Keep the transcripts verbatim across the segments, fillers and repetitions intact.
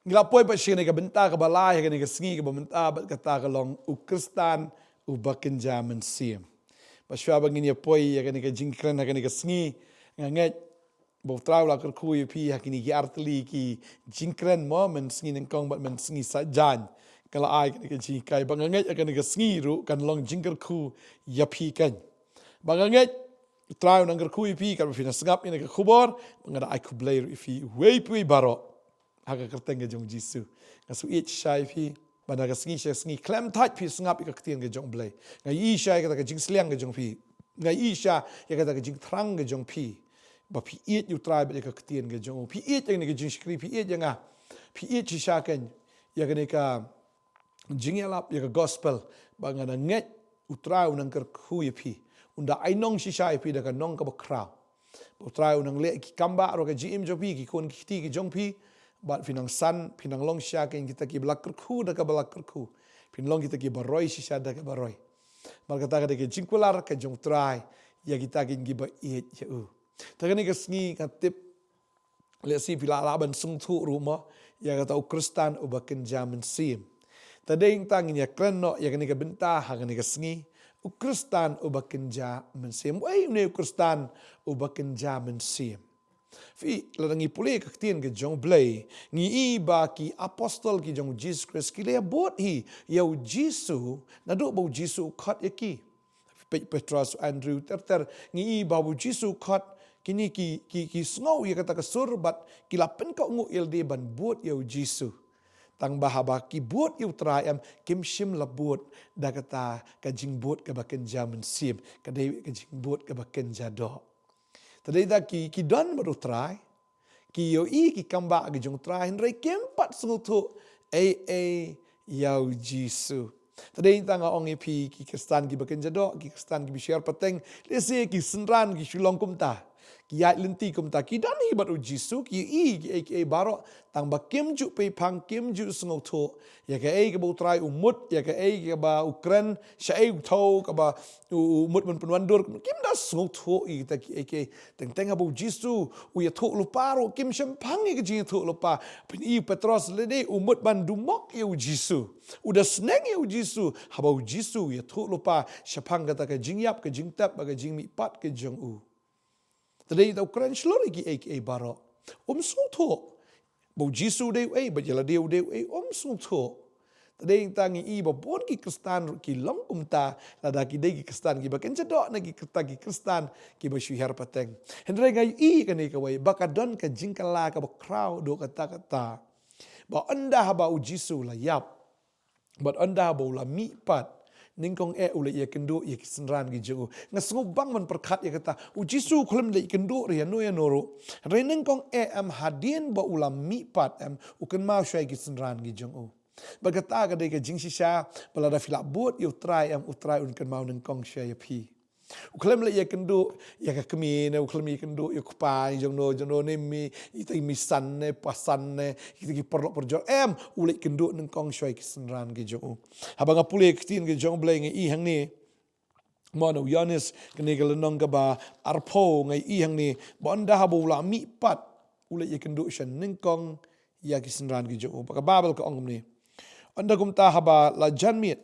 Ngi la poi pat sha kane ka bynta kaba lai ha kane ka sngi kaba mynta bad kata ka long u Khristan uba kynja mynsiem. Bad shuwa ba ngin ïa poi ïa kane ka jingkren ha kane ka sngi, nga ngeit ba U Trai u la kyrkhu ïa phi ha kine ki artylli ki jingkren mo, mynsngi nyngkong bad mynsngi saitjaiñ. Ka la ai kane ka jinghikai ba nga ngeit ha kane ka sngi ruh kan long jingkyrkhu ïa phi kan. Ba nga ngeit U Trai u nang kyrkhu ïa phi katba phi nang sngap ïa kane ka khubor, ba nga da ai khublei ruh ïa phi uwei pa uwei baroh ha ka kyrteng ka jong U Jisu. Nga shu ïeit shisha ïa phi ba na ka sngi sha sngi khlem thait phi sngap ïa ka ktien ka jong U Blei. Nga ïeit shisha ïa kata ka jingsliang ka jong phi. Nga ïeit shisha ïa kata ka jingthrang ka jong phi. Ba phi ïeit ïa U Trai bad ïa ka ktien ka jong u. Phi ïeit ïa kane ka jingshakri, phi ïeit ïa nga. Phi ïeit shisha kan ïa kane ka jingïalap ïa ka gospel, ba nga da ngeit U Trai u nang kyrkhu ïa phi. Un da ai nong shisha ïa phi da ka nong kaba khraw. Ba U Trai u nang leh ki kambah ruh ha ka jingim jong phi, ki khun ki kti ki jong phi. Bad phin nang san, phin nang long shisha kein kita kiba la kyrkhu da kaba la kyrkhu. Phin long kita kiba roi shisha da kaba roi. Bad kata ka dei ka jingkular ka jong U Trai ïa kita kein kiba ïeit ïa u. Te kane ka sngi nga tip lehse phi lah lah ban sngewthuh ruh mo ïa kata u Khristan uba kynja mynsiem. Te dei tang ngin ïa kren noh ïa kane ka bynta ha kane ka sngi, u Khristan uba kynja mynsiem. Uei une u Khristan uba kynja mynsiem? Phi, lada ngi pule ka ktien ka jong U Blei, ngi i ba ki apostol ki jong U Jisu Khrist ki la bud hi ïa U Jisu naduh ba U Jisu u khot ïa ki. Peit Petros, Andrew, ter ter, ngi i ba U Jisu u khot, kine ki, ki, ki sngew ïa kata ka sur bad ki la pynkohnguh ïa lade ban bud ïa U Jisu. Tang ba haba ki bud ïa U Trai em, kim shym la bud da kata ka jingbud kaba kynja mynsiem, ka dei ka jingbud kaba kynja doh. Te dei da ki, ki don bad U Trai, ki ïohi ki kambah ki jong U Trai, hynrei kim pat sngewthuh ei ei ïa U Jisu. Te dei tang nga ong ïa phi, ki Khristan kiba kynja doh, ki Khristan kiba shu hiar pateng, lehse ki synran ki shu long kumta, ki ïaid lynti kumta, ki don hi bad U Jisu, ki ïohi kiei kiei baroh, tang ba kim ju peiphang, kim ju sngewthuh ïa kaei kaba U Trai u mut, ïa kaei kaba u kren, shaei u thew kaba u, u mut ban pynwandur, kim da sngewthuh ïa kita kiei kiei. Teng teng haba U Jisu u ïathuh lypa ruh kim shemphang ïa ka jingïathuh lypa. Phin i Petros lade u mut ban dumok ïa U Jisu, u da sneng ïa U Jisu. Haba U Jisu u ïathuh lypa shaphang kata ka jingïap, ka jingtep bad ka jingmihpat ka jong u, te dei tang u kren shlur ïa kiei kiei baroh. Um sngewthuh ba U Jisu u dei uei bad ïa lade u dei uei, um sngewthuh. Te dei tang ngi i ba bun ki Khristan ruh ki long kumta, lada ki dei ki Khristan kiba kynja doh ne ki kata ki Khristan kiba shu hiar pateng. Hynrei nga i kane kawei ba ka don ka jingkylla kaba khraw haduh katta katta, ba ynda haba U Jisu u la ïap bad ynda haba u la mihpat, nyngkong eh u la ïakynduh ïa ki synran ki jong u. Nga sngewbang ban pyrkhat ïa kata. U Jisu u khlem leit kynduh ïano ïano ruh, hynrei nyngkong eh em, hadien ba u la mihpat em, u kynmaw shuwa ïa ki synran ki jong u. Bad kata ka dei ka jingshisha ba lada phi la bud ïa U Trai em, U Trai un kynmaw nyngkong shuwa ïa phi. U khlem leit ïakynduh ïa ka kmie ne u khlem ïakynduh ïa u kpa jong no jong no ne mei, ita i mei san ne pa san ne, ita ki paralok parajor em, u leit kynduh nyngkong shuwa ïa ki synran ki jong u. Haba nga pule ka ktien ka jong U Blei nga i hangne, mo, na u Ïoannis kane ka lynnong kaba arphew, nga i hangne ba ynda haba u la mihpat u leit ïakynduh shuwa nyngkong ïa ki synran ki jong u. Ba ka Baibl ka ong kumne: Ynda kumta haba la janmiet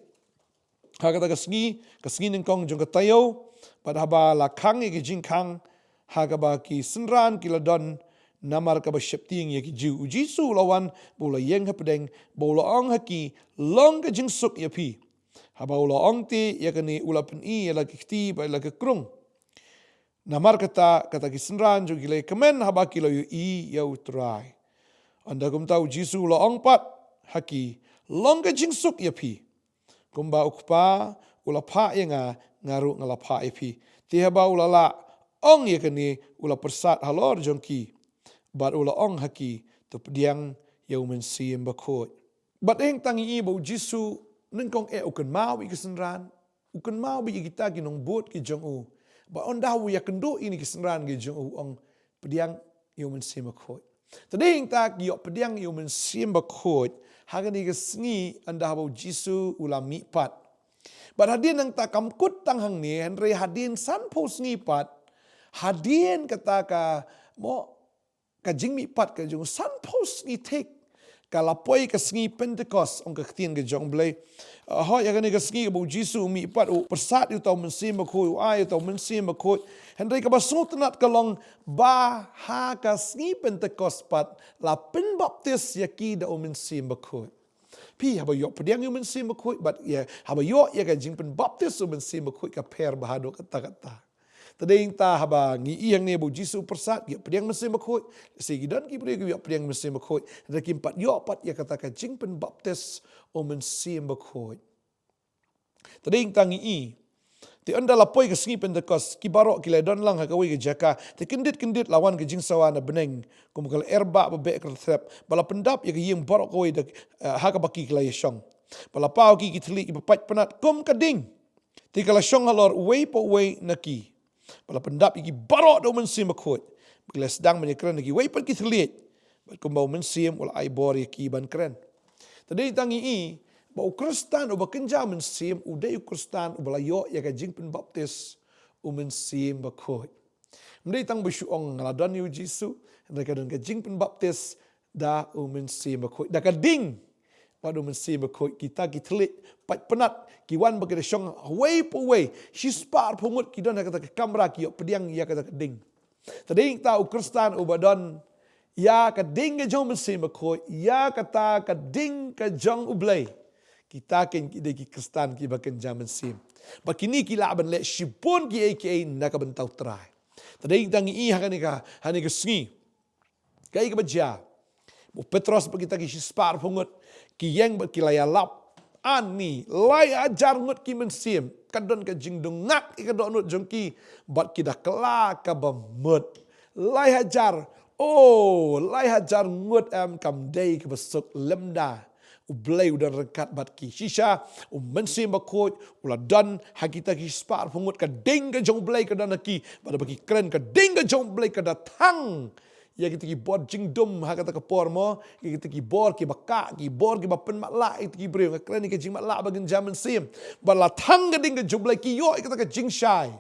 ha kata ka sngi, ka sngi nyngkong jong ka taïew, bad haba la khang ïa ki jingkhang ha kaba ki synran ki la don namar kaba sheptieng ïa ki Jiw, U Jisu u la wan bad u la ïeng hapdeng bad u la ong ha ki, "Long ka jingsuk ïa phi." Haba u la ong te ïa kane u la pyni ïa la ki kti bad ïa la ki krung. Namar kata, kata ki synran jong ki la ïakmen haba ki la ïohi ïa U Trai. Ynda kumta U Jisu u la ong pat ha ki, "Long ka jingsuk ïa phi. Kumba U Kpa u la phah ïa nga, nga ruh nga la phah ïa phi." Te haba u la lah ong ïa kane u la pyrsad halor jong ki bad u la ong ha ki, "To pdiang ïa U Mynsiem Bakhuid." Bad hangta ngi i ba U Jisu nyngkong eh u kynmaw ïa ki synran, u kynmaw bad ïa kita ki nongbud ki jong u. Bad ynda u ïakynduh ïa kine ki synran ki jong u, u ong, "Pdiang ïa U Mynsiem Bakhuid." Te hangta ki ïoh pdiang ïa U Mynsiem Bakhuid ha kane ka sngi ynda haba U Jisu u la mihpat. Bad hadien nangta kam kut tang hangne, hynrei hadien sanphew sngi pat, hadien kata ka, mo, ka jingmihpat ka jong u, sanphew sngi thik, Ka la poi ka sngi Pentekost, ong ka ktien ka jong Blei. Ah, hoi, ha kane ka sngi kaba u Jisu u mih pat, u pyrsad ïa uta u Mynsiem Bakhuid, u ai ïa uta u Mynsiem Bakhuid. Hynrei kaba sngewtynnat ka long ba ha ka sngi Pentekost pat la pynbaptis ïa ki da u Mynsiem Bakhuid. Phi, haba ïoh pdiang ïa u Mynsiem Bakhuid, bad ïa, haba ïoh ïa ka jingpynbaptis u Mynsiem Bakhuid ka pher bha haduh katta katta. Te dei nangta haba ngi ïohi hangne ba u Jisu u pyrsad, ïoh pdiang Mynsiem Bakhuid. Lehse ki don ki briew kiba ïoh pdiang Mynsiem Bakhuid, hynrei kim pat ïoh pat ïa kata ka jingpynbaptis u Mynsiem Bakhuid. Te dei nangta ngi ïohi, te ynda la poi ka sngi Pentekost, ki baroh ki la don lang ha kawei ka jaka. Te kyndit kyndit la wan ka jingsawa na bneng, kum ka lyer bah ba beh ka rthrep, ba la pyndap ïa ka ïing baroh kawei da, eh, ha kaba ki ki la ïashong. Ba la paw ïa ki ki thylliej kiba pait pnat kum ka ding. Te ka la shong halor uwei pa uwei na ki. Ba la pyndap ïa ki baroh da u Mynsiem Bakhuid, ba ki la sdang ban ïakren ha kiwei pat ki thylliej, bad kumba u Mynsiem u la ai bor ïa ki ban kren. Te dei nangta ngi ïohi ba u Khristan uba kynja mynsiem u dei u Khristan uba la ïoh ïa ka jingpynbaptis u Mynsiem Bakhuid. Ym dei tang ba shu ong nga la don ïa u Jisu, hynrei ka don ka jingpynbaptis da u Mynsiem Bakhuid, da ka ding bad u Mynsiem Bakhuid. Kita ki thylliej pait pnat ki wan ba ki da shong uwei pa uwei, shispah arphew ngut ki don ha kata ka kamra, ki ïoh pdiang ïa kata ka ding. Te dei nangta u Khristan uba don ïa ka ding ka jong u Mynsiem Bakhuid, ïa kata ka ding ka jong U Blei, kita keiñ ki dei ki Khristan kiba kynja mynsiem. Bad kine ki lah ban leh shibun kiei kiei na ka bynta U Trai. Te dei nangta ngi ïohi ha kane ka, ha kane ka sngi kaei kaba jia. Ba u Petros bad kita ki shispah arphew ngut ki ïeng bad ki la ïalap. Ani, lai hajar ngut ki mynsiem. Ka don ka jingdungak ïa ka dohnud jong ki, bad ki da kylla kaba mut. Lai hajar, oh, lai hajar ngut em, kam dei kaba suk lymda. U Blei u don ryngkat bad ki. Shisha u Mynsiem Bakhuid u la don ha kita ki shispah arphew ngut, ka ding ka jong U Blei ka don ha ki. Bad haba ki kren ka ding ka jong U Blei ka da thang ïa kita ki bor jingdum ha kata ka por mo, ïa kita ki bor kiba kah, ki bor kiba pynmatlah ïa kita ki briew. Nga kren ïa ka jingmatlah ba kynja mynsiem. Bad la thang ka ding ka jong U Blei, ki ïoh ïa kata ka jingshai.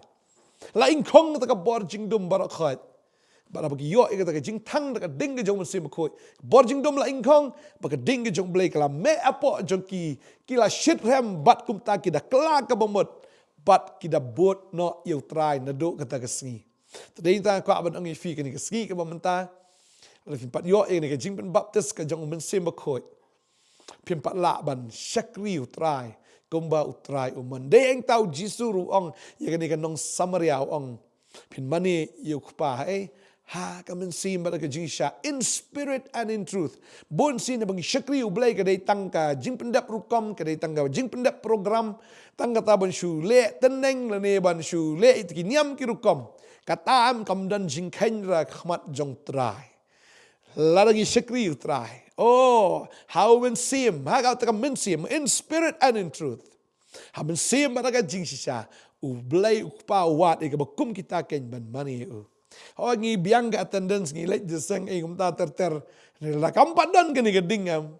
La ingkhong kata ka bor jingdum baroh khoit. Bad haba ki ïoh ïa kata ka jingthang da ka ding ka jong u Mynsiem Bakhuid, bor jingdum la ingkhong, bad ka ding ka jong U Blei ka la meh hapoh jong ki, ki la shitrhem bad kumta ki da kylla kaba mut, bad ki da bud noh ïa U Trai naduh kata ka sngi. Te dei nangta nga kwah ban ong ïa phi kane ka sngi kaba mynta, lada phim pat ïoh ïa kane ka jingpynbaptis ka jong u Mynsiem Bakhuid, phim pat lah ban shakri U Trai kumba U Trai u mon. Dei nangta u Jisu ruh u ong ïa kane ka nong Samaria, u ong, phin mane ïa U Kpa, eh, ha ka mynsiem bad ka jingshisha, in spirit and in truth. Bun sien ba ngi shakri U Blei ka dei tang ka jingpyndep rukom, ka dei tang ka jingpyndep program, tang kata ban shu leh tyneng lane ban shu leh ïa ki niam ki rukom. Kata em kam don jingkheiñ ha khmat jong U Trai. Lada ngi shakri U Trai, oh, ha u Mynsiem, ha kata ka mynsiem, in spirit and in truth, ha mynsiem bad ha ka jingshisha, U Blei U Kpa u wad ïa kiba kum kita keiñ ban mane ïa u. Hooid, ngi biang ka attendance, ngi leit jingïaseng, eh, kumta ter ter. Lada kam pat don kane ka ding em,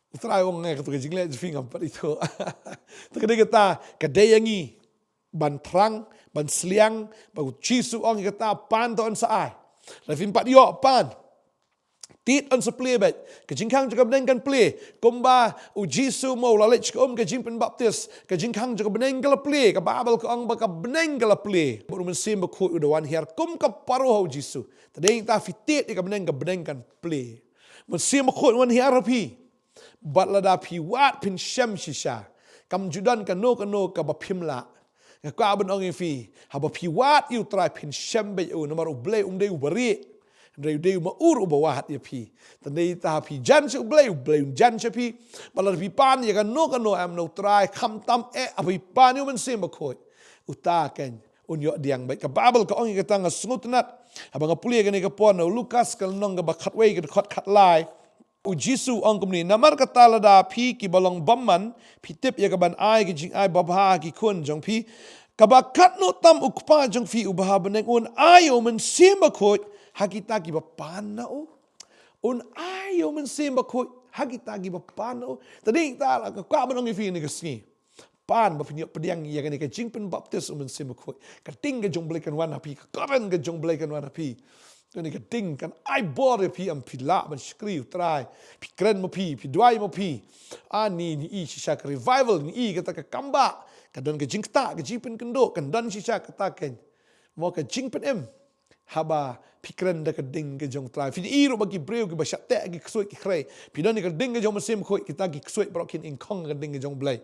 U Trai u ong, eh, kato ka jingleh jong phi ngam pat ithuh. Te ka dei kata, ka dei ïa ngi ban thrang, ban sliang ba u Jisu u ong ïa kata, pan to yn sa ai. Lada phim pat ïoh, pan. Tied yn sa plie beit. Ka jingkhang jong ka bneng kan plie. Kumba u Jisu mo u la leit sha ka um ka jingpynbaptis, ka jingkhang jong ka bneng ka la plie. Ka Baibl ka ong ba ka bneng ka la plie. Bad u Mynsiem Bakhuid u da wan hiar kum ka paro ha u Jisu. Te dei nangta phi tied ïa ka bneng, ka bneng kan plie. Mynsiem Bakhuid wan hiar ha phi. Bad lada phi wad phin shem shisha. Kam ju don kano kano kaba phim lah. Nga kwah ban ong ïa phi, haba phi wad ïa U Trai phin shem beit ïa u, namar U Blei um dei uba rieh. Hynrei u dei u ma-ur uba wad ïa phi. Te dei nangta phi jan sha U Blei, U Blei un jan sha phi. Bad lada phi pan ïa kano kano em na U Trai, khamtam eh haba phi pan ïa u Mynsiem Bakhuid, uta keiñ un ïoh pdiang beit. Ka Baibl ka ong ïa kata, nga sngewtynnat haba nga pule kane ka por na u Lukas ka lynnong kaba khatwei, ka dkhot khatlai. U Jisu u ong kumne, namar kata lada phi kiba long bymman phi tip ïa kaban ai ka jingai babha ha ki khun jong phi, kaba katno tam U Kpa jong phi uba ha bneng un ai ïa u Mynsiem Bakhuid ha kita kiba pan na u. Un ai ïa u Mynsiem Bakhuid ha kita kiba pan na u. Te dei nangta nga kwah ban ong ïa phi kane ka sngi, pan ba phin ïoh pdiang ïa kane ka jingpynbaptis u Mynsiem Bakhuid. Ka ding ka jong U Blei kan wan ha phi, ka kyrteng ka jong U Blei kan wan ha phi. Kane ka ding kan ai bor ïa phi, em phi lah ban shakri ïa u Trai. Phi kren ma phi, phi duwai ma phi. Ani ngi i shisha ka revival, ngi i kata ka kambah. Ka don ka jingktah, ka jingpynkynduh, kan don shisha kata kein. Mo ka jingpynim. Haba phi kren da ka ding ka jong u Trai. Phin i ruh ba ki briew kiba shah teh ki ksuid ki khrei. Phi don ïa ka ding ka jong u Mynsiem Bakhuid, kita ki ksuid baroh kin ingkhong ka ding ka jong u Blei.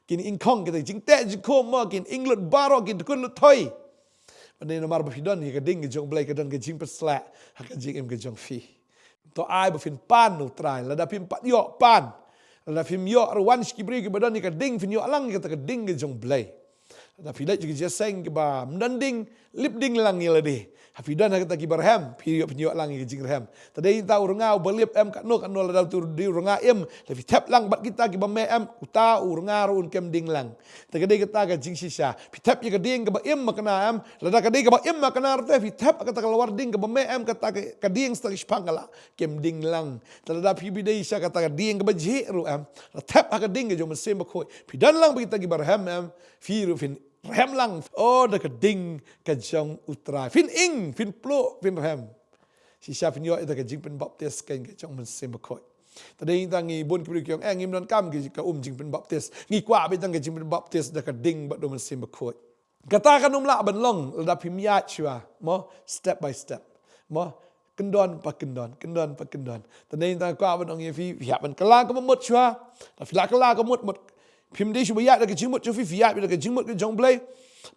Kin ingkhong kita jingteh jingkhum mo, kin ing lut baroh, kin dkut lut thoi. Bad namar ba phi don ïa ka ding ka jong u Blei, ka don ka jingpynshlur ha ka jingim ka jong phi. To ai ba phin pan u Trai, lada phim pat ïoh pan. Lada phim ïoh ruh wan sha ki briew kiba don ïa ka ding, phin ïoh lang ïa kata ka ding ka jong u Blei. Lada phi leit sha ki jingïaseng kiba ym don ding, lip ding lang ïa lade. Ha phi don ha kata kiba rhem, phi ïoh, phin ïoh lang ïa ka jingrhem. Te dei ta u rnga uba lip em katno katno, lada u dei u rnga im, lada phi thep lang bad kita kiba meh em, uta u rnga ruh un kem ding lang. Te ka dei kata ka jingshisha. Phi thep ïa ka ding kaba im makna em, lada ka dei kaba im makna ruh te phi thep kata ka lawar ding kaba meh em, kata ka, ka ding sa ka shipang ka la kem ding lang. Te lada phi bit dei sha kata ka ding kaba jhieh ruh em, la thep ha ka ding ka jong u Mynsiem Bakhuid. Phi don lang bad kita kiba rhem em, phi ruh phin rhem lang. Oh, da ka ding ka jong u Trai. Phin ing, phin pluh, phin rhem. Shisha phin ïoh ïa ka jingpynbaptis kein ka jong u Mynsiem Bakhuid. Te dei tang ngi bun ki briew ki ong, eh, ngim donkam ki ka um jingpynbaptis. Ngi kwah beit tang ka jingpynbaptis da ka ding bad u Mynsiem Bakhuid. Kata kan ym lah ban long lada phim ïaid shuwa. Mo, step by step. Mo, kyndon pa kyndon, kyndon pa kyndon. Te dei tang kwah ban ong ïa phi, phi hap ban kylla ka mut shuwa. Lada phi la kylla ka mut, mut. Phim dei shuh ba ïaid da ka jingmut jong phi, phi ïaid da ka jingmut ka jong u Blei.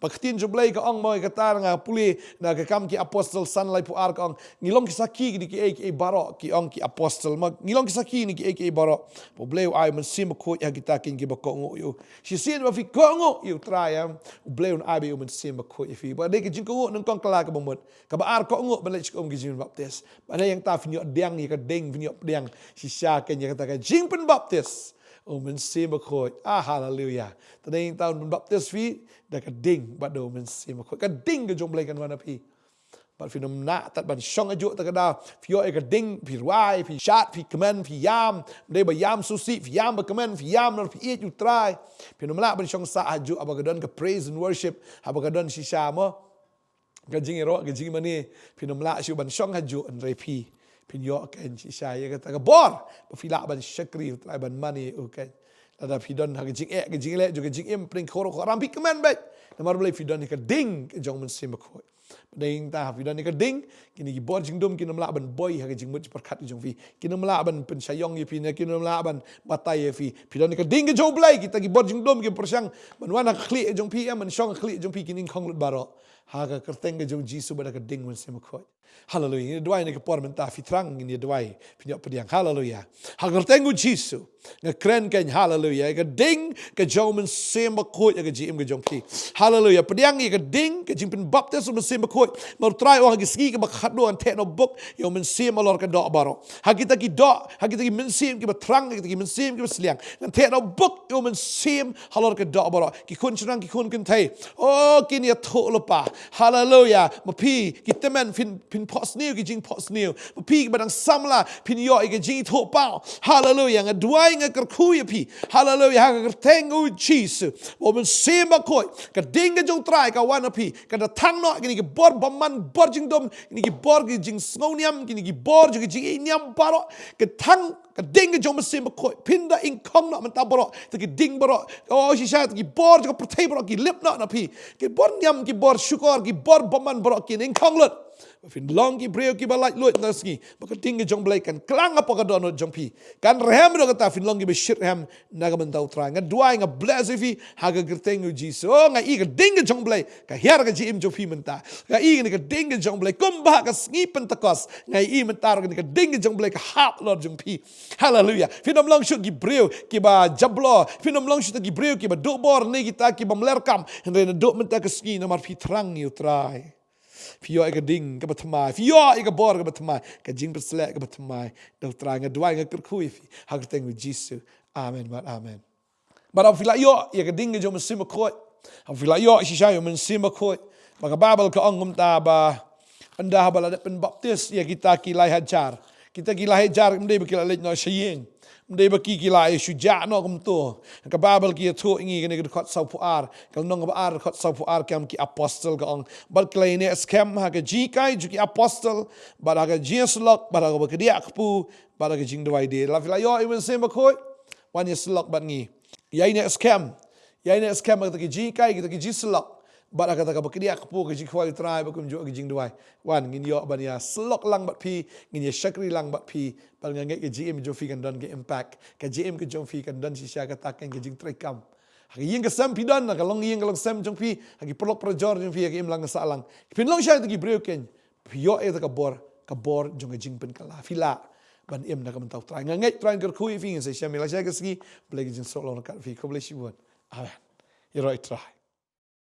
Ba ka ktien jong u Blei ka ong mo, kata nga pule na ka Kam ki Apostol san laiphew ar ka ong, ngi long ki sakhi kine kiei kiei baroh, ki ong ki apostol mo, ngi long ki sakhi kine kiei kiei baroh. Ba u Blei u ai u Mynsiem Bakhuid ha kita kin kiba kohnguh ïa u. Shisien ba phi kohnguh ïa u Trai em, u Blei un ai beit u Mynsiem Bakhuid ïa phi. Ba dei ka jingkohnguh nyngkong kylla kaba mut. Kaba ar kohnguh ban leit sha ka um ka jingpynbaptis. Ba dei hangta phin ïoh pdiang ïa ka ding, phin ïoh pdiang shisha kein ïa kata ka jingpynbaptis u Mynsiem Bakhuid. Ah, haleluya. Te dei hangta un pynbaptis phi da ka ding bad u Mynsiem Bakhuid. Ka ding ka jong u Blei kan wan ha phi. Bad phin ym lah tad ban shong hajuh, te ka daw phi ïoh ïa ka ding, phi rwai, phi shad, phi kmen, phi ïam. Ym dei ba ïam sngewsih, phi ïam ba kmen, phi ïam namar phi ïeit ïa u Trai. Phin ym lah ban shong sah hajuh haba ka don ka praise and worship, haba ka don shisha mo ka jingïaroh, ka jingmane. Phin ym lah shuh ban shong hajuh, hynrei phi, phin ïoh kein shisha ïa kata ka bor ba phi lah ban shakri ïa u Trai, ban mane ïa u kein. Lada phi don ha ka jingeh, ka jingleh jong ka jingim, pdeng khoro khoro, phi kmen beit. Namar balei? Phi don ïa ka ding ka jong u Mynsiem Bakhuid. Ba dei hangta phi don ïa ka ding, kine ki bor jingdum kin ym lah ban boi ha ka jingmut jingpyrkhat ka jong phi. Kin ym lah ban pynshaiong ïa phi, ne kin ym lah ban batai ïa phi. Phi don ïa ka ding ka jong u Blei, kita ki bor jingdum ki pyrshang ban wan ha ka khlieh ka jong phi, em, ban shong ha ka khlieh ka jong phi, kin ingkhong lut baroh ha ka kyrteng ka jong u Jisu bad ha ka ding u Mynsiem Bakhuid. Haleluya. Ngin ïa duwai ha kane ka por mynta, phi thrang, ngin ïa duwai, phin ïoh pdiang. Haleluya. Ha ka kyrteng u Jisu nga kren kein, haleluya, ïa ka ding ka jong u Mynsiem Bakhuid ha ka jingim ka jong phi. Haleluya. Pdiang ïa ka ding ka jingpynbaptis u Mynsiem Bakhuid. Namar u Trai u ong ha ki sngi kiba khadduh ngan theh noh buk ïa u Mynsiem halor ka doh baroh. Ha kita ki doh, ha kita ki mynsiem kiba thrang, ha kita ki mynsiem kiba sliang, ngan theh noh buk ïa u Mynsiem halor ka doh baroh. Ki khun shynrang, ki khun kynthei, oh, kin ïathuh lypa. Haleluya. Ma phi ki tymmen, phin, phin phohsniew ki jingphohsniew. Ma phi kiba dang samla, phin ïoh ïa ka jingithuhpaw. Haleluya. Nga duwai, nga kyrkhu ïa phi, haleluya, ha ka kyrteng u Jisu, ba u Mynsiem Bakhuid, ka ding ka jong u Trai ka wan ha phi, ka da thang noh kine ki bor bymman, bor jingdum, kine ki bor ki jingsngewniam, kine ki bor jong ki jingïeit niam baroh. Ka thang, ka ding ka jong u Mynsiem Bakhuid, phin da ingkhong noh mynta baroh. Te ki ding baroh, oh, shisha, te ki bor jong ka pyrthei baroh ki lip noh na phi. Ki bor niam, ki bor shukor, ki bor bymman baroh kin ingkhong lut. Ba phin long ki briew kiba laitluid na ka sngi. Ba ka ding ka jong u Blei kan klang hapoh ka dohnud jong phi. Kan rhem ruh kata, phin long kiba shitrhem na ka bynta u Trai. Nga duwai, nga bless ïa phi ha ka kyrteng u Jisu. Oh, nga i ka ding ka jong u Blei ka hiar ha ka jingim jong phi mynta. Nga i kane ka ding ka jong u Blei kumba ha ka sngi Pentekost. Nga i mynta ruh kane ka ding ka jong u Blei ka hap halor jong phi. Haleluya. Phin ym long shuh ki briew kiba jablor. Phin ym long shuh kita ki briew kiba duh bor ne kita ki bym leh kam. Hynrei naduh mynta ka sngi, namar phi thrang ïa u Trai, phi ïoh ïa ka ding kaba thymmai, phi ïoh ïa ka bor kaba thymmai, ka jingpynshlur kaba thymmai da u Trai. Nga duwai, nga kyrkhu ïa phi ha ka kyrteng u Jisu. Amen bad amen. Bad haba phi la ïoh ïa ka ding ka jong u Mynsiem Bakhuid, haba phi la ïoh shisha ïa u Mynsiem Bakhuid, ba ka Baibl ka ong kumta ba ynda haba la dep pynbaptis ïa kita ki lai hajar, Kita ki la heh jar, ym dei ba ki la leit noh sha ïing. Ym dei ba ki, ki la ïa shu jah noh kumto. Ka Baibl ka ïathuh ïa ngi, kane ka dkhot sawphew ar, ka lynnong kaba ar, dkhot sawphew ar, kam ki apostol, ka ong, bad ki la ïaneh skhem ha ka jinghikai jong ki apostol, bad ha ka jingïasyllok, bad ha kaba kdiah kpu, bad ha ka jingduwai. Te lada phi la ïoh ïa u Mynsiem Bakhuid, wan ïasyllok bad ngi. Ïaineh skhem. Ïaineh skhem ha kata ka jinghikai, kata ka jingsyllok, bad ha kata kaba kdiah kpu, ka jingkhawai U Trai, bad kumjuh ka jingduwai. Wan, ngin ïoh ban ïasyllok lang bad phi, ngin ïashakri lang bad phi. Bad nga ngeit ka jingim jong phi kan don ka impact. Ka jingim ka jong phi kan don shisha kata ka jingtreikam. Ha ka ïing ka sem phi don, ha ka longïing ka longsem jong phi, ha ki paralok parajor jong phi, ha ka imlang ka sahlang. Phin long shai kata ki briew, kan phi ïoh ïa kata ka bor, ka bor jong ka jingpynkylla. Phi lah ban im na ka bynta U Trai. Nga ngeit U Trai un kyrkhu ïa phi. Ngin sa ïashem ïa la shai ka sngi. Blei ka jingsuk long ryngkat phi. Khublei shibun. Amen. Ïaroh ïa U Trai.